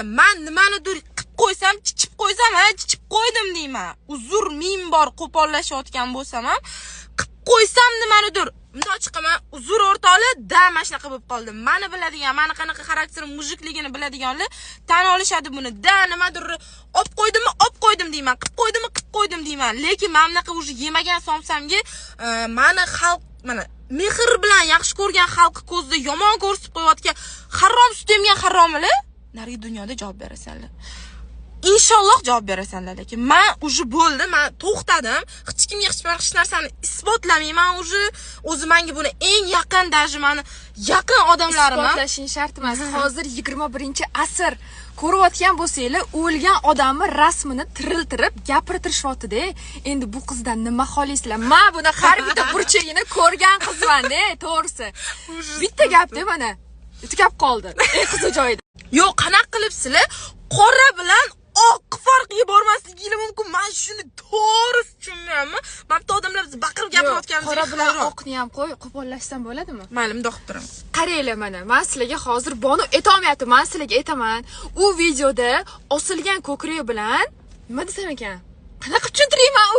Man nimanidir qilib qo'ysam, chichib qo'ysam, ha, chichib qo'ydim deyman. Uzr ming bor, qo'pollashayotgan bo'lsam ham, qilib qo'ysam nimanidir, bundoq chiqaman: "Uzr, o'rtoqlar, da, mana shunaqa bo'lib qoldim." Mani biladigan, mani qanaqa xarakterim, мужик ligini biladiganlar tan olishadi buni. Da, nimadir olib qo'ydimmi, olib qo'ydim deyman, qilib qo'ydimmi, qilib qo'ydim deyman. Lekin mana bunaqa уже yemagan somsamga mani xalq, mana mehr bilan yaxshi ko'rgan xalqi ko'zida yomon ko'rsatib qo'yayotgan harom sut emgan haromilar narigi dunyoda javob berasanlar, inshaalloh javob berasanlar. Lekin man уже bo'ldi, man to'xtadim, hech kimga hech bir hech narsani isbotlamayman уже. O'zi manga buni eng yaqin, даже mani yaqin odamlarim ham Isbotlashing shart emas. Hozir 21-asr. Ko'rayotgan bo'lsanglar, o'lgan odamni rasmini tiriltirib gapirtirishyapti-da. Endi bu qizdan nima xohlaysizlar? Man buni har bitta burchagini ko'rgan qizman-da, to'g'risi. Bitta gapda mana tugab qoldi. Eng qiziq joyida. Yo'q, qanaqa qilib sizlar qora bilan oq farqiga bormasliginglar mumkin? Man shuni to'g'risi tushunmayapman. Mana bitta odamlar biz baqirib gapirayotganimizga Qora bilan hayron. oqni ham qo'y, qo'pollashsam bo'ladimi? Mayli, bundoq qilib turaman. Qaranglar, mana man sizlarga hozir, Bonu aytolmayapti, man sizlarga aytaman. U videoda osilgan ko'krak bilan, nima desam ekan, qanaqa tushuntirayman u